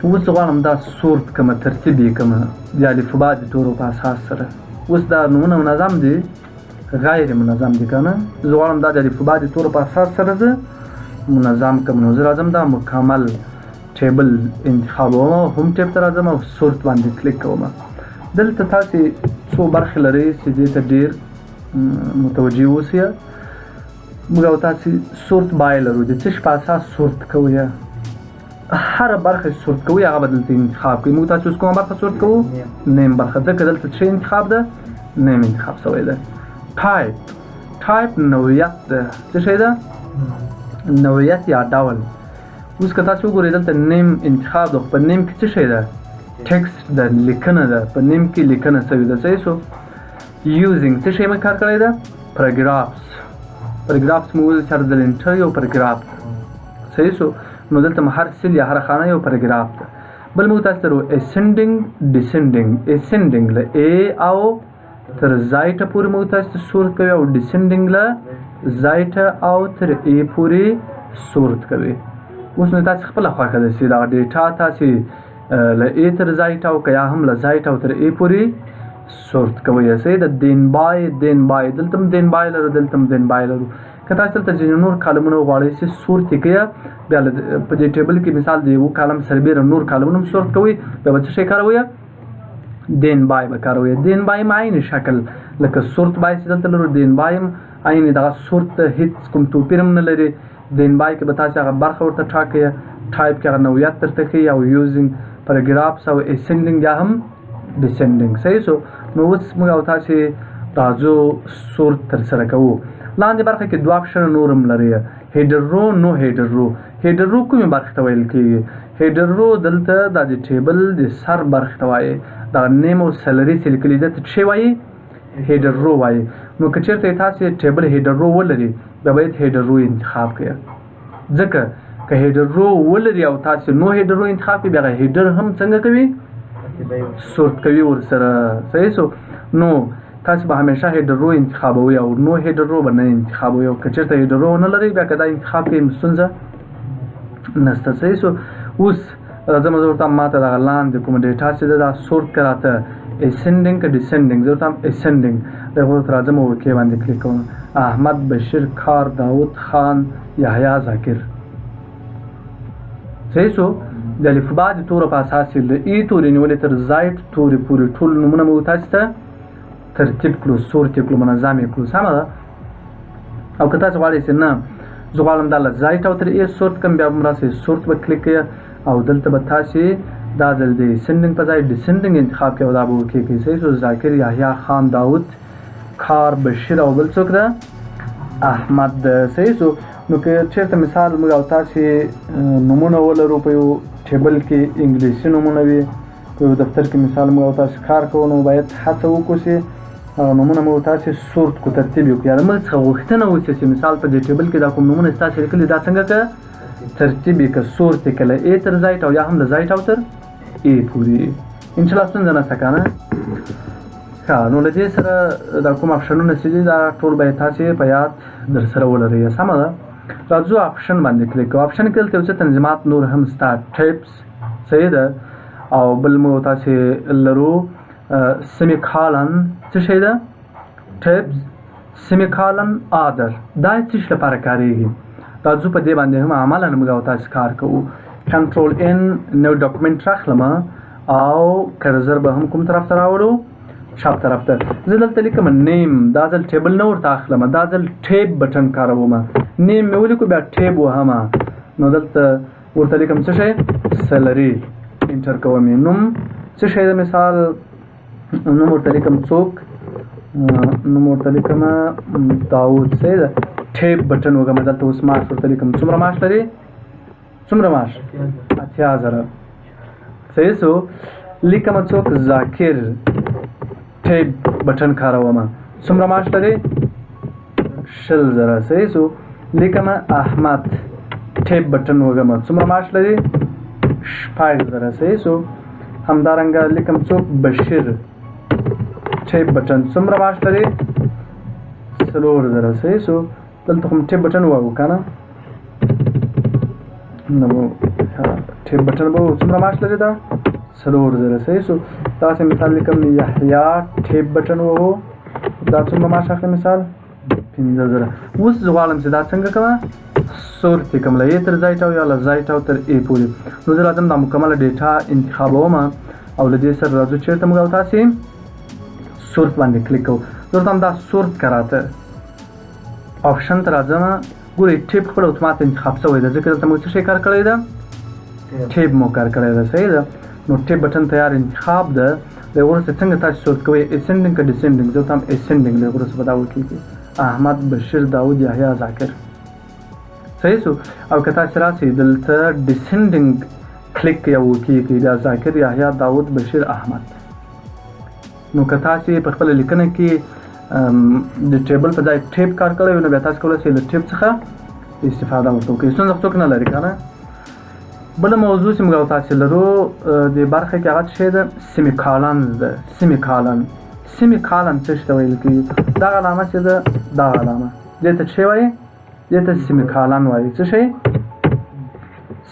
اوس غواړم دا sort کړم، ترتیب یې کړم د الفبا د تورو په اساس سره. اوس دا نومونه منظم دي، غیر منظم دي که نه؟ زه غواړم دا د الفبا د تورو په اساس سره زه منظم کړم. نو زه راځم دا مکمل table انتخابوم او home tab ته راځم او sort باندې کلیک کوم. دلته تاسې څو برخې لرئ چې دې ته ډېر متوجه اوسئ. موږ او تاسې sort by لرو، د څه شي په اساس sort کوئ؟ هره برخه چې sort کوئ هغه به دلته انتخاب کوئ. موږ تاسې اوس کومه برخه sort کوو؟ name برخه، ځکه دلته څه انتخاب ده؟ name انتخاب شوی ده. type، type نوعیت ده. څه شی ده؟ نوعیت یا ډول. اوس که تاسو وګورئ دلته name انتخاب ده، خو په name کې څه شی ده؟ text ده، لیکنه ده. په name کې لیکنه شوې ده. صحیح سو؟ using څه شی مې کار کړی ده؟ paragraphs. paragraphs مو وویل چې هر ځل enter یو پاراګراف ده. صحیح سو؟ نو دلته مو هر cell یا هر خانه یو پاراګراف ده. بل موږ تاسو ته ascending، descending. ascending له A او تر Z پورې موږ تاسو ته sort کوي، او descending له Z او تر A پورې sort کوي. اوس نو تاسې خپله خوښه ده چې دغه data تاسې له A تر Z او که یا هم له Z او تر A پورې sort کوئ. صحیح ده. then by، then by، دلته هم then by لرو، دلته هم then by لرو. که تاسې دلته ځینې نور کالمونه وغواړئ چې sort یې کړئ، بیا په دې table کې مثال د یو column سربېره نور کالمونه هم sort کوئ، بیا به څه شی کاروئ؟ then by به کاروئ. then by هم عین شکل لکه sort by چې دلته لرو، then by هم عین دغه sort ته هیڅ کوم توپیر هم نه لري. then by کې به تاسې هغه برخه ورته ټاکئ، ټایپ کې هغه نوعیت درته ښیي او using paragraphs او ascending یا هم descending. صحیح سو. نو اوس موږ او تاسې راځو sort ترسره کوو. لاندې برخه کې دوه option نور هم لري، header row، no header row. header row کومې برخې ته ویل کېږي؟ header row دلته دا د table د سر برخې ته وایي. دغه name او salary چې لیکلي ده ته څه وایي؟ header row وایي. نو که چېرته تاسې table header row ولري، بیا باید header row انتخاب کړئ، ځکه که header row ولري او تاسې no header row انتخاب کړئ، بیا هغه header هم څنګه کوي؟ sort کوي ورسره. صحیح سو. نو تاسې به همیشه header row انتخابوئ او no header row به نه انتخابوئ. او که چېرته header row نه لرئ، بیا که دا انتخاب کړئ ستونزه نشته. صحیح سو. اوس راځم زه ورته ماته دغه لاندې کومه data چې ده دا sort که راته ascending که descending، زه ورته ascending دغه ورته راځم او okay باندې کلیک کوم. احمد، بشیر، کار، داود خان، یحیی، ذاکر. صحیح سو. د الفبا د تورو په اساس یې له A تورې نیولې تر Z تورې پورې ټول نومونه مو تاسې ته ترتیب کړو، sort یې کړو، منظم یې کړو. سمه ده. او که تاسې غواړئ چې نه زه غواړم دا له Z او تر A sort کړم، بیا به هم راسئ sort به کلیک کړئ او دلته به تاسې دا ځل د ascending په ځای descending انتخاب کړئ او دا به okay کړئ. صحیح سو. ذاکر، یحیی، خان، داود، کار، بشیر او بل څوک ده؟ احمد ده. صحیح سو. نو که چېرته مثال موږ او تاسې نومونه ولرو په یو table کې انګلیسي نومونه وي، په یو دفتر کې مثال موږ او تاسې کار کوو، نو باید هڅه وکړو چې هغه نومونه موږ تاسې sort کړو، ترتیب یې کړو. یعنې موږ څخه غوښتنه وشي چې مثال په دې table کې دا کوم نومونه چې تاسې لیکلي دا څنګه که ترتیب یې که sort یې که له A تر Z او یا هم له Z او تر A پورې. انشاءالله ستونزه نشته که نه؟ ښه، نو له دې سره دا کوم option ونه چې دي دا ټول باید تاسې په یاد در سره ولرئ. سمه ده. راځو option باندې کلیک کوو. option کې دلته یو څه تنظیمات نور هم شته، tabs. صحیح ده. او بل موږ تاسې لرو semicolon. څه شی ده؟ tabs semicolon other. دا څه شي لپاره کارېږي؟ راځو په دې باندې هم عملاً موږ او تاسې کار کوو. control N نو document راخلم او cursor به هم کوم طرف ته راوړو؟ چپ طرف ته. زه دلته لیکم name، دا ځل table نه ورته اخلم، دا ځل tab button کاروم. name مې ولیکو بیا tab وهم. نو دلته ورته لیکم څه شی؟ salary. enter کوم یې. نوم څه شی ده؟ مثال نوم ورته لیکم څوک؟ نوم ورته لیکم داود. صحیح ده. tab button وکړم. دلته اوس معاش ورته لیکم. څومره معاش لري؟ څومره معاش؟ 80,000. صحیح سو. لیکم څوک؟ ذاکر. tab button کاروم. څومره معاش لري؟ 20,000. صحیح سو. لیکم احمد. tab button وکړم. څومره معاش لري؟ 6,000. صحیح سو. همدارنګه لیکم څوک؟ بشیر. tab button. څومره معاش لري؟ 4,000. صحیح سو. دلته خو tab button ووهو که نه؟ نو tab button به څومره معاش لري؟ دا 4,000. صحیح سو. داسې مثال لیکم یحیی. tab button ووهو. دا څومره معاش اخلي؟ مثال 5,000. اوس زه غواړم چې دا څنګه کړم؟ sort یې کړم له A تر Z او یا له Z او تر A پورې. نو زه راځم دا مکمله data انتخابوم او له دې سره راځو چېرته موږ او تاسې sort باندې کلیک کوو. زه ورته دا sort که راته option ته راځم. ګورئ tab خپل اتومات انتخاب شوی ده، ځکه دلته موږ څه شی کار کړی ده؟ tab مو کار کړی ده. صحیح ده. نو tab button تیار انتخاب ده. له وروسته څنګه تاسو sort کوئ؟ ascending که descending؟ زه ورته هم ascending. له وروسته به دا وکړي احمد، بشیر، داود، یحیی، ذاکر. صحیح سو. او که تاسې راسئ دلته descending کلیک یو okay کړئ، بیا ذاکر، یحیی، داود، بشیر، احمد. نو که تاسې په خپله لیکنه کې د table په ځای tab کار کړی وي، نو بیا تاسې کولی شئ له tab څخه استفاده ورته وکړئ. ستونزه خو څوک نه لري که نه؟ بله موضوع چې موږ او تاسې لرو دې برخه کې هغه څه شی ده؟ semicolon ده. semicolon، semicolon څه شي ته ویل کېږي؟ دغه علامه چې ده، دغه علامه دې ته څه وایي؟ دې ته semicolon وایي. څه شی؟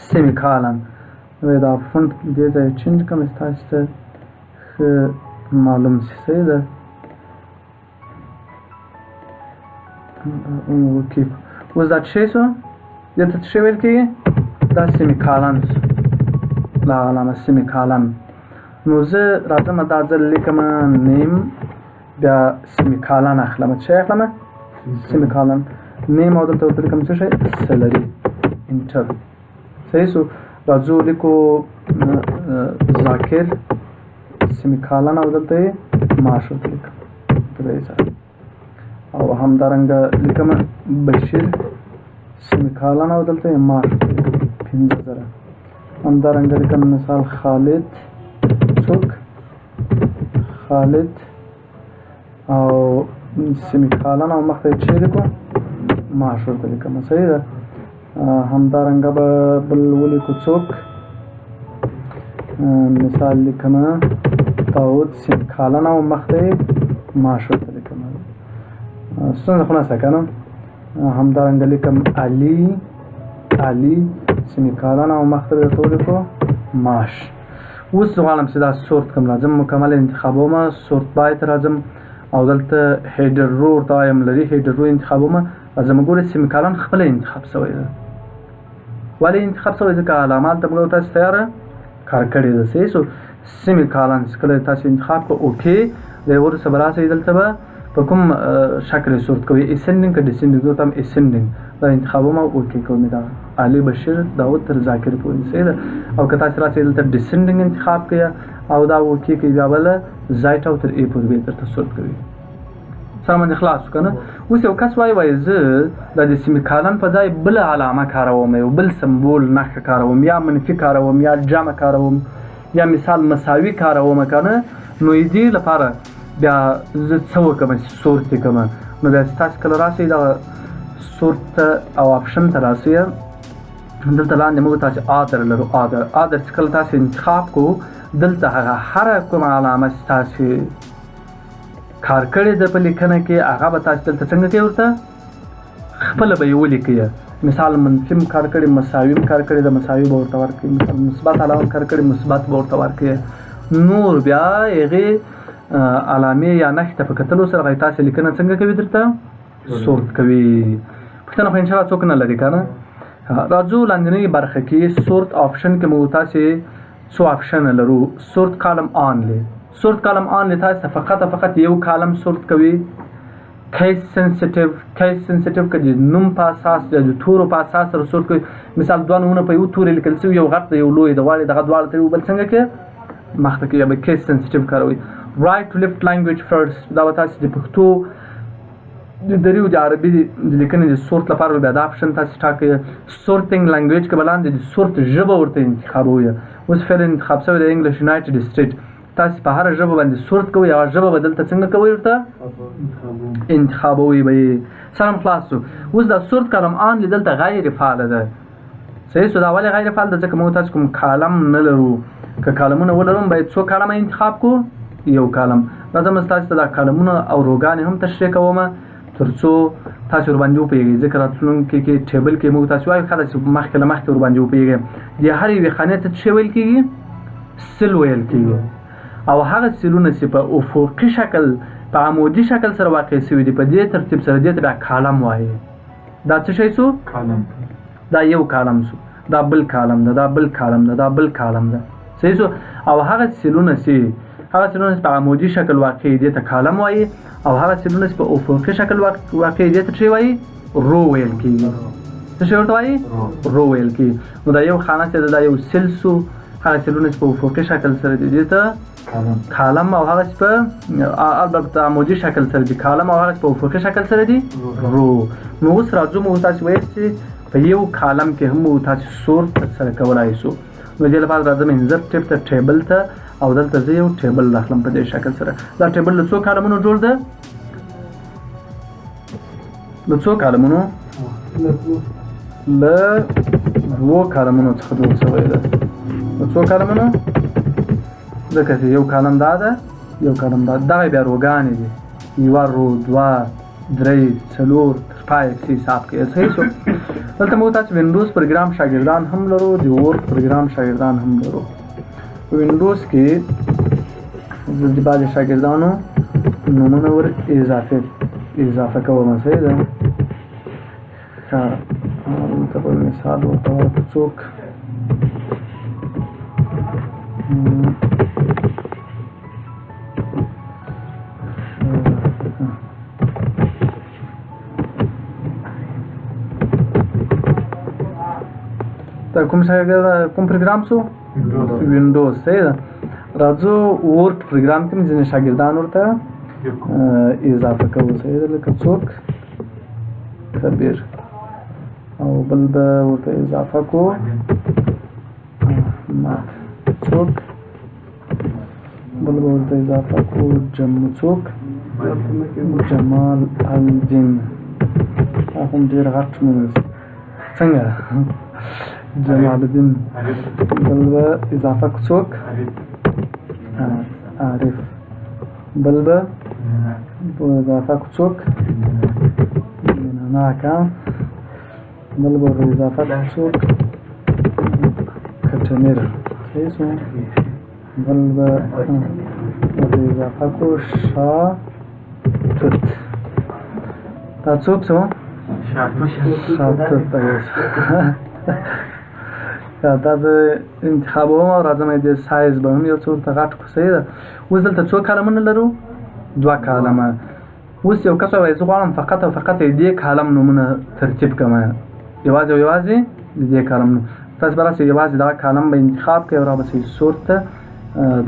semicolon. وایي دا font دې ځای change کړم چې تاسو ته ښه معلوم شي. صحیح ده؟ okay، اوس دا څه شو؟ دې ته څه ویل کېږي؟ دا semicolon شو، دا علامه semicolon. نو زه راځم دا ځل لیکم name، بیا semicolon اخلم. څه اخلم؟ semicolon، name، او دلته ورته لیکم څه شی؟ salary، enter. صحیح سو. راځو لیکو ذاکر، semicolon، او دلته یې معاش ورته لیکم 3000. او همدارنګه لیکم بشیر، semicolon، او دلته یې معاش ورته لیکم 5000. همدارنګه لیکم مثال خالد، څوک؟ خالد، او semicolon، او مخته یې چې لیکو؟ معاش ورته لیکم. صحیح ده؟ همدارنګه به بل ولیکو څوک؟ مثال لیکم داود، semicolon، او مخته یې معاش ورته لیکم. ستونزه خو نشته که نه؟ همدارنګه لیکم علي، علي، semicolon، او مخته به ورته ولیکو معاش. اوس زه غواړم چې دا sort کړم. راځم مکمل انتخابوم، sort by ته راځم او دلته header row ورته وایم، لري header row انتخابوم. راځم، ګورئ، semicolon خپله انتخاب شوی ده. ولې انتخاب شوی؟ ځکه علامه هلته موږ تاسو تیاره کار کړې ده. صحیح سو. semicolon چې کله تاسو انتخاب کړو، okay، دی وروسته به راسئ، دلته به په کوم شکل یې sort کوئ؟ ascending که descending؟ دلته هم ascending دا انتخابوم او okay کوم. دا علي، بشیر، داود تر ذاکر پورې. صحیح ده؟ او که تاسو راسئ دلته descending انتخاب کړئ او دا okay کوئ، بیا به له Z او تر A پورې به یې درته sort کوي. سره باندې خلاص شو که نه؟ اوس یو کس وایي، وایي زه دا د semicolon په ځای بله علامه کاروم، یو بل سمبول نښه کاروم، یا منفي کاروم، یا جمع کاروم، یا مثال مساوي کاروم که نه؟ نو دې لپاره بیا زه څه وکړم چې sort یې کړم؟ نو بیا چې تاسو کله راسئ دغه sort ته او option ته راسئ، دلته لاندې موږ تاسو other لرو. other، other چې کله تاسو انتخاب کو، دلته هغه هره کومه علامه چې تاسو کار کړې ده په لیکنه کې، هغه به تاسو دلته څنګه کوي؟ ورته خپله به یې ولیکئ. مثال منفي هم کار کړی، مساوي هم کار کړی ده، مساوي به ورته ورکړي. مثال مثبت علامه هم کار کړې، مثبت به ورته ورکړي. نور بیا هغې علامې یا نښې ته په کتلو سره هغه تاسو لیکنه څنګه کوي؟ درته sort کوي. پوښتنه خو انشاءالله څوک نه لري که نه؟ راځو لاندینۍ برخه کې، sort option کې موږ تاسې څو option لرو. sort column only. sort column only تاسو ته فقط او فقط یو column sort کوي. case sensitive. case sensitive که د نوم په اساس یا د تورو په اساس سره sort کوي. مثال دوه نومونه په یو توري لیکل شوي، یو غټ دی، یو لوی دی، غواړي دغه دواړه ته یو بل څنګه کې مخته کې، یا به case sensitive کاروي. right to left language first، دا به تاسو د پښتو، د دري او د عربي د لیکنې د sort لپاره به بیا دا option تاسو ټاکئ. sorting language کې به لاندې د sort ژبه ورته انتخابوئ. اوس فعلا انتخاب شوی دی English United State. تاسو په هره ژبه باندې sort کوئ، هغه ژبه به دلته څنګه کوئ؟ ورته انتخابوئ به یې. سلام، خلاص شو. اوس دا sort column only دلته غیر فعاله ده. صحیح سو. دا ولې غیر فعال ده؟ ځکه موږ تاسو کوم column نه لرو. که کالمونه ولرو، باید څو column انتخاب کو؟ یو column. راځم تاسو ته دا کالمونه او row ګانې هم تشریح کوم، تر څو تاسو ورباندې وپوهېږئ، ځکه راتلونکي کې table کې موږ تاسو وایو، ښه ده چې مخکې له مخکې ورباندې وپوهېږئ. د هرې یوې خانې ته څه ویل کېږي؟ cell ویل کېږي. او هغه cell ونه چې په افقي شکل، په عمودي شکل سره واقع شوي دي، په دې ترتیب سره، دې ته بیا column وایي. دا څه شی سو؟ column. دا یو column سو، دا بل column ده، دا بل column ده، دا بل column ده. صحیح سو. او هغه cell ونه چې په عمودي شکل واقع دي، ته column وایي، او هغه cell ونه چې په افقي شکل واقع دي، ته څه وایي؟ row ویل کېږي. څه شی ورته وایي؟ row ویل کېږي. نو دا یو خانه چې دا یو cell سو، هغه cell ونه چې په افقي شکل سره دي، دې ته column، او هغه چې په البته عمودي شکل سره دي column، او هغه چې په افقي شکل سره دي row. نو اوس راځو، موږ تاسو ویل چې په یو column کې هم موږ تاسو sort ترسره کولای شو. نو دې لپاره راځم insert tab ته، table ته، او دلته زه یو table راخلم په دې شکل سره. دا table له څو column ونو جوړ ده؟ له څو column ونو؟ له دوو column ونو څخه جوړ شوی ده. له څو column ونو؟ ځکه چې یو column دا ده، یو column دا، دغه بیا row ګانې دي، یوه row، دوه، درې، څلور، تر جسټیفای څه حساب کوي. صحیح شو. دلته موږ تاسو وینډوز پروګرام شاګردان هم لرو، د ورډ پروګرام شاګردان هم لرو. وینډوز کې زه د بعضې شاګردانو نومونه ور اضافه کوم. صحیح ده. ښه، دلته به مثال ورته ورکړو، څوک دا کوم شاګرد کوم پروګرام سو؟ وینډوز. صحیح ده. راځو ورډ پروګرام کې ځینې شاګردان ورته اضافه کوو. صحیح ده. لکه څوک کبیر، او بل به ورته اضافه کو احمد، څوک بل به ورته اضافه کو څوک جمال الدین. دا هم ډېر غټ نوم دی. څنګه جمال الدین؟ بل به اضافه کو څوک عارف، بل به اضافه کو څوک مینه، بل به اضافه کو څوک کټمیر. صحیح شو. بل به اضافه کو شاه توت. دا څوک څو؟ شاه توت. دا زه انتخابوم او راځم د سایز به هم یو څه ورته غټ کړو. صحیح ده. اوس دلته څو کالمونه لرو؟ دوه کالمه. اوس یو کس وایي زه غواړم فقط او فقط د دې کالم نومونه ترتیب کړم، یوازې او یوازې د دې کالم نوم. تاسو به راسئ یوازې دا کالم به انتخاب کړئ او را به سئ sort ته،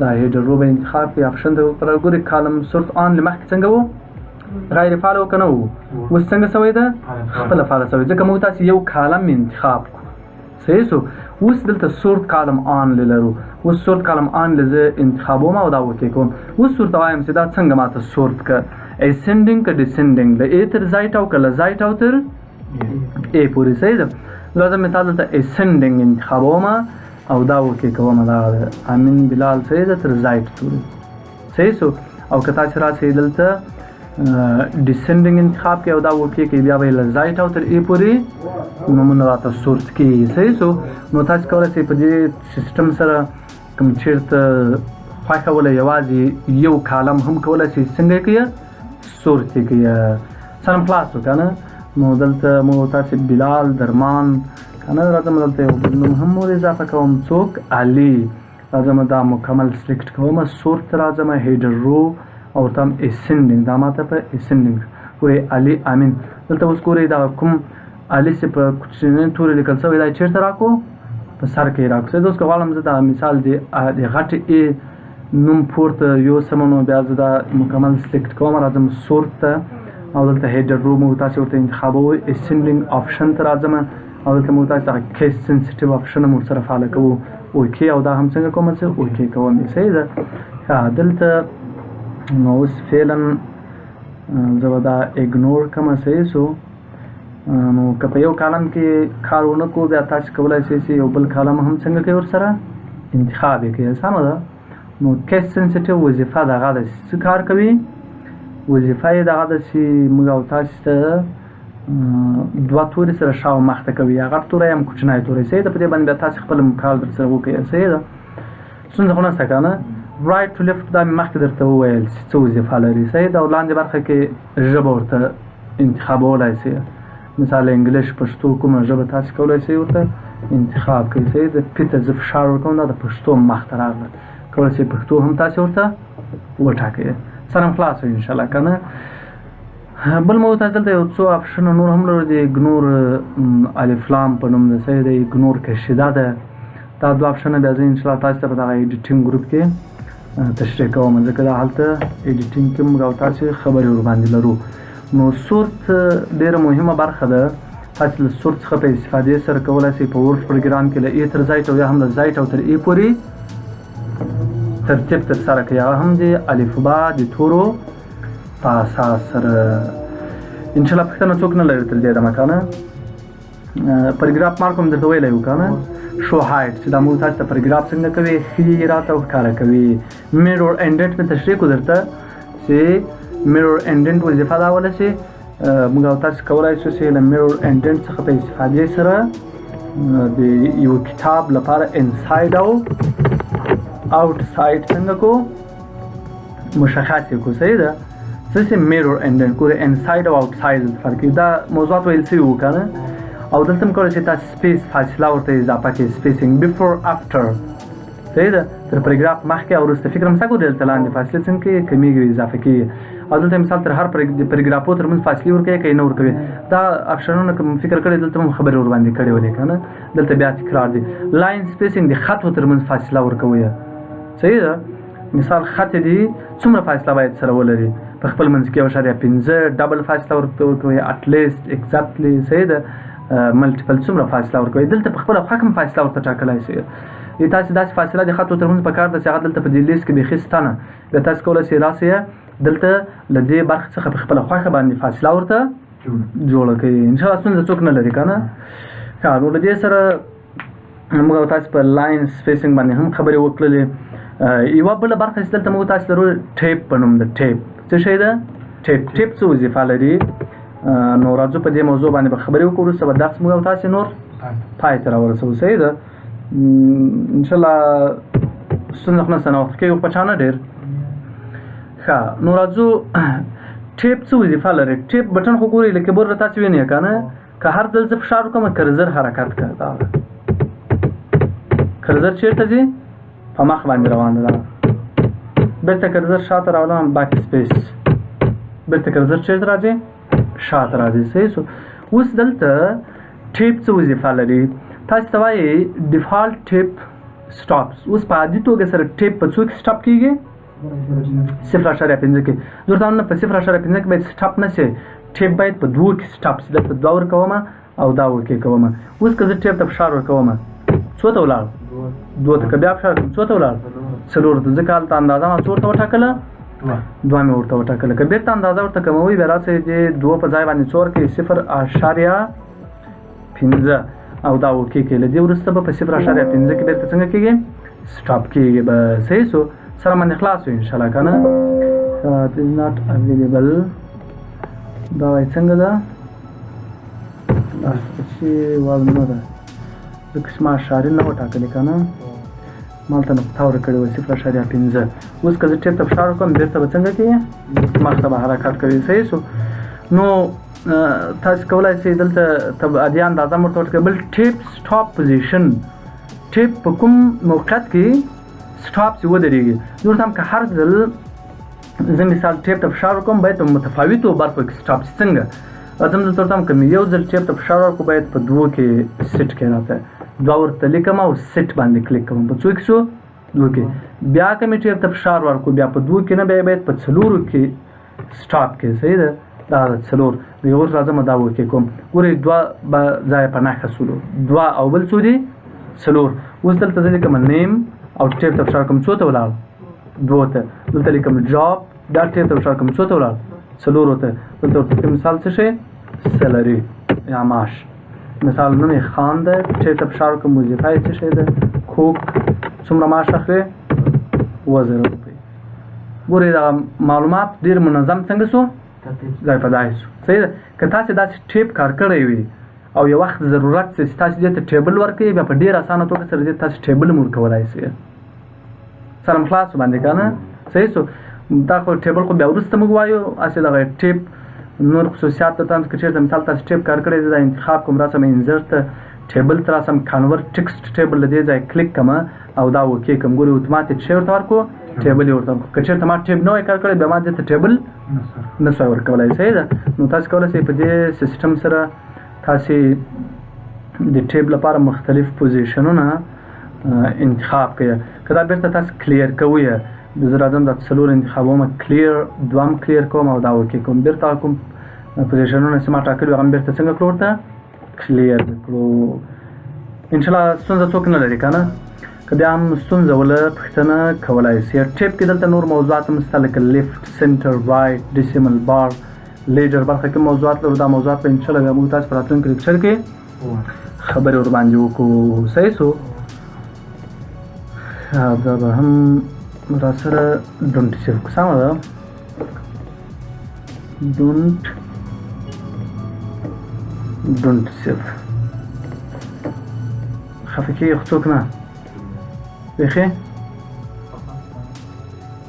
دا header row به انتخاب کړئ، option ته ورته ګورئ. column sort only مخکې څنګه وو؟ غیر فعال و که نه وو؟ اوس څنګه سوی ده؟ خپله فعال سوی، ځکه موږ تاسو یو کالم انتخاب کړو. صحیح سو. اوس دلته sort column only لرو. اوس sort column only زه انتخابوم او دا okay کوم. اوس ورته وایم چې دا څنګه ماته sort که، ascending که descending، له A تر Z او که له Z او تر A پورې. صحیح ده. زه مثال دلته ascending انتخابوم او دا okay کوم. دا امین بلال صحیح ده تر Z پورې. صحیح سو. او که تاسو راسئ دلته descending انتخاب کوي او دا okay کوي، بیا به یې له Z او تر A پورې نومونه راته sort کېږي. صحیح سو. نو تاسو کولی شئ په دې سیستم سره کوم چېرته خوښه وله یوازې یو کالم هم کولی شئ څنګه یې کوي sort یې کوي. سلام خلاص شو که نه؟ نو دلته مو تاسې بلال درمان که نه، راځم دلته یو بل نوم هم ور اضافه کوم، څوک علي. راځم دا مکمل select کوم، sort ته راځم، header row او ورته هم ascending، دا ماته په ascending ګورئ علي امین. دلته اوس ګورئ دا کوم علي چې په کوچني توري لیکل شوی دا چېرته راکو؟ په سر کې یې راکو. صحیح ده. اوس که غواړم زه دا مثال د غټې ای نوم پورته یوسم، نو بیا زه دا مکمل select کوم، راځم sort ته او دلته header row مو تاسې ورته انتخابوئ، ascending option ته راځم او دلته مو تاسې دغه case sensitive option هم ورسره فعاله کوو، okay. او دا هم څنګه کوم چې okay کوم یې. صحیح ده. ښه، دلته نو اوس فعلا زه به دا ignore کړم. صحیح سو. نو که په یو کالم کې کار ونه کړو بیا تاسې کولی شئ چې یو بل کالم هم څنګه کوئ ورسره انتخاب یې کوئ. سمه ده. نو case sensitive وظیفه دغه ده چې څه کار کوي؟ وظیفه یې دغه ده چې موږ او تاسې ته دوه توري سره شا او مخ ته کوي، یا غټ توری هم کوچنی توری. صحیح ده. په دې باندې بیا تاسې خپل کار در سره وکړئ. صحیح ده. ستونزه خو نشته که نه؟ right to left دا مې مخکې درته وویل چې څه وظیفه لري. صحیح ده. او لاندې برخه کې ژبه ورته انتخابولی شئ، مثال انګلیش پښتو کومه ژبه تاسې کولی شئ ورته انتخاب کړئ. صحیح ده. P ته زه فشار ورکوم، دا د پښتو مخ ته راغله، کولی شئ پښتو هم تاسې ورته وټاکئ. سلام خلاص شو انشاءالله که نه؟ بل مو تاسو دلته یو څو option نور هم لرو، د ignore الف لام په نوم ده. صحیح ده. ignore کشیده ده. دا دوه option بیا زه انشاءالله تاسو ته په دغه editing group کې تشریح کوم، ځکه دا هلته editing کې موږ او تاسې خبرې ورباندې لرو. نو sort ډېره مهمه برخه ده. تاسې له sort څخه په استفادې سره کولی شئ په Word پروګرام کې له A تر Z او یا هم له Z او تر A پورې ترتیب ترسره کړئ، هغه هم د الفبا د تورو په اساس سره. انشاءالله پوښتنه څوک نه لري تر دې دمه که نه؟ paragraph mark هم درته ویلی و که نه؟ show hide چې دا موږ تاسو ته paragraph څنګه کوي، ښي راته ښکاره کوي. mirror indent مې تشریح کړو درته چې mirror indent وظیفه دا وله چې موږ او تاسو کولای شو چې له mirror indent څخه په استفادې سره د یو کتاب لپاره inside او outside څنګه کو مشخص یې کو. صحیح ده. څه چې mirror indent ګوره inside او outside فرق کوي. دا موضوعات ویل شوي وو که نه. او دلته هم کولای شئ تاسو space فاصله ورته اضافه کړئ، spacing before after. صحیح ده. تر پاراګراف مخکې او وروسته فکر هم څه ګوري دلته لاندې فاصله څنګه کوي، کمیږي او اضافه کیږي. او دلته مثال تر هر پاراګرافو ترمنځ فاصلې ورکوي که یې نه ورکوي. دا اپشنونه که مو فکر کړی دلته هم خبرې ورباندې کړې ولې که نه. دلته بیا تکرار دي. line spacing د خطو ترمنځ فاصله ورکوي. صحیح ده. مثال خط دي څومره فاصله باید سره ولري په خپل منځ کې، 1.5 double فاصله ورکوي، at least exactly. صحیح ده. multiple څومره فاصله ورکوي، دلته په خپله خوښه هم فاصله ورته ټاکلی شئ. تاسې داسې فاصله د خطو ترمنځ په کار ده چې هغه دلته په دې لیست کې بیخي شته نه. بیا تاسې کولی شئ راسئ دلته له دې برخې څخه په خپله خوښه باندې فاصله ورته جوړه کړئ. انشاءالله ستونزه څوک نه لري که نه. ښه، نو له دې سره موږ او تاسې په line spacing باندې هم خبرې وکړلې. یوه بله برخه چې دلته موږ تاسې لرو tab په نوم ده. tab څه شی ده؟ tab tab څه وظیفه لري؟ نو راځو په دې موضوع باندې به خبرې وکړو، وروسته به درس موږ او تاسې نور پای ته راورسوو. صحیح ده. انشاءالله ستونزه خو نشته، ناوخته کېږي خو په چا نه ډېر. ښه، نو راځو tab څه وظیفه لري؟ tab button خو ګورئ له کیبورډ تاسې وینئ که نه، که هر ځل زه فشار وکړم cursor حرکت کوي. دا cursor چېرته ځي؟ په مخ باندې روان ده. بېرته cursor شاته راولم، backspace، بېرته cursor چېرته راځي؟ شاته راځي. صحیح سو. اوس دلته tab څه وظیفه لري؟ تاسې ته وایي default tab stops. اوس په عادي توګه سره tab په څو کې stop کېږي؟ 0.5 کې. زه ورته وایم نه، په 0.5 کې باید stop نه شي، tab باید په 2 کې stop شي. دلته 2 ورکوم او دا okay کوم. اوس که زه tab ته فشار ورکوم څو ته ولاړ؟ 2 ته. که بیا فشار ورکړم څو ته ولاړ؟ 4 ته. ځکه هلته اندازه ما څو ورته وټاکله؟ 2 مې ورته وټاکله. که بېرته اندازه ورته کموي بیا راسئ دې 2 په ځای باندې څو ورکوي؟ 0.5 او دا okay کوي. له دې وروسته به په 0.5 کې بېرته څنګه کېږي؟ stop کېږي به. صحیح سو. سره باندې خلاص وي انشاءالله که نه. It is not available. دا وایي څنګه ده؟ لاسرسي وړ نه ده ځکه چې ما اشارې نه وه ټاکلې که نه، ما هلته نقطه ورکړې وه 0.5. اوس که زه tab ته فشار وکړم بېرته به څنګه کېږي؟ مخته به حرکت کوي. صحیح سو. نو تاسو کولای شئ دلته عادي اندازه هم ورته ورکړئ. بل tab stop position، tab په کوم موقعیت کې stop چې ودرېږي. زه ورته هم که هر ځل زه مثال tab ته فشار وکړم باید په متفاوتو برخو کې stop شي. څنګه؟ راځم دلته ورته هم که مې یو ځل tab ته فشار ورکړو باید په 2 کې set کړي راته، 2 ورته لیکم او set باندې کلیک کوم. په څو کې شو؟ 2 کې. بیا که مې tab ته فشار ورکړو بیا په 2 کې نه، بیا باید په 4 کې stop کړي. صحیح ده. دا 4 یو اوس راځم دا okay کوم. ګورئ 2 به ځای په نښه سولو، 2 او بل څو دي؟ 4. اوس دلته زه لیکم name او tab ته فشار کوم، څو ته ولاړ؟ 2 ته. دلته لیکم job، دا tab ته فشار کوم، څو ته ولاړ؟ 4 ته. دلته ورته لیکم مثال څه شی؟ salary یا معاش. مثال نوم یې خان ده، tab ته فشار کوم، وظیفه یې څه شی ده؟ cook. څومره معاش اخلي؟ 7000 روپۍ. ګورئ دا معلومات ډېر منظم څنګه سو؟ ځای په ځای سو. صحیح ده. که تاسې داسې tab کار کړی وي او یو وخت ضرورت سي چې تاسې دې ته table ورکوئ، بیا په ډېره اسانه توګه سره دې تاسې table هم ورکولای سئ. سره مو خلاص باندې که نه؟ صحیح سو. دا خو table خو بیا وروسته موږ وایو. هسې دغه tab نور خصوصیات ته هم که چېرته مثال تاسې tab کار کړی، زه دا انتخاب کوم، راسم insert ته table ته راسم، convert text table له دې ځایه کلیک کړم او دا okay کړم. ګورئ اتوماتیک شی ورته ورکړو، table یې ورته ورکړو. که چېرته ما tab نه وای کار کړی بیا ما دې ته table نه سوای ورکولای. صحیح ده. نو تاسې کولی شئ په دې سیستم سره تاسې د tab لپاره مختلف پوزیشنونه انتخاب کړئ. که دا بېرته تاسې clear کوئ، زه راځم دا 4 انتخابوم، clear 2 هم clear کوم او دا okay کوم. بېرته هغه کوم پوزیشنونه چې ما ټاکلي وو هغه هم بېرته څنګه کړو؟ ورته clear کړو. انشاءالله ستونزه څوک نه لري که نه؟ که بیا هم ستونزه وله پوښتنه کولای شئ. tab کې دلته نور موضوعات هم شته لکه left، center، right، decimal، bar، leader برخه کې موضوعات لرو. دا موضوعات به انشاءالله بیا موږ تاسو په راتلونکي lecture کې خبرې ورباندې وکړو. صحیح سو. دا به هم راسره don't save کړو. سمه ده، don't Don't save. خفه کېږي خو څوک نه. بیخي.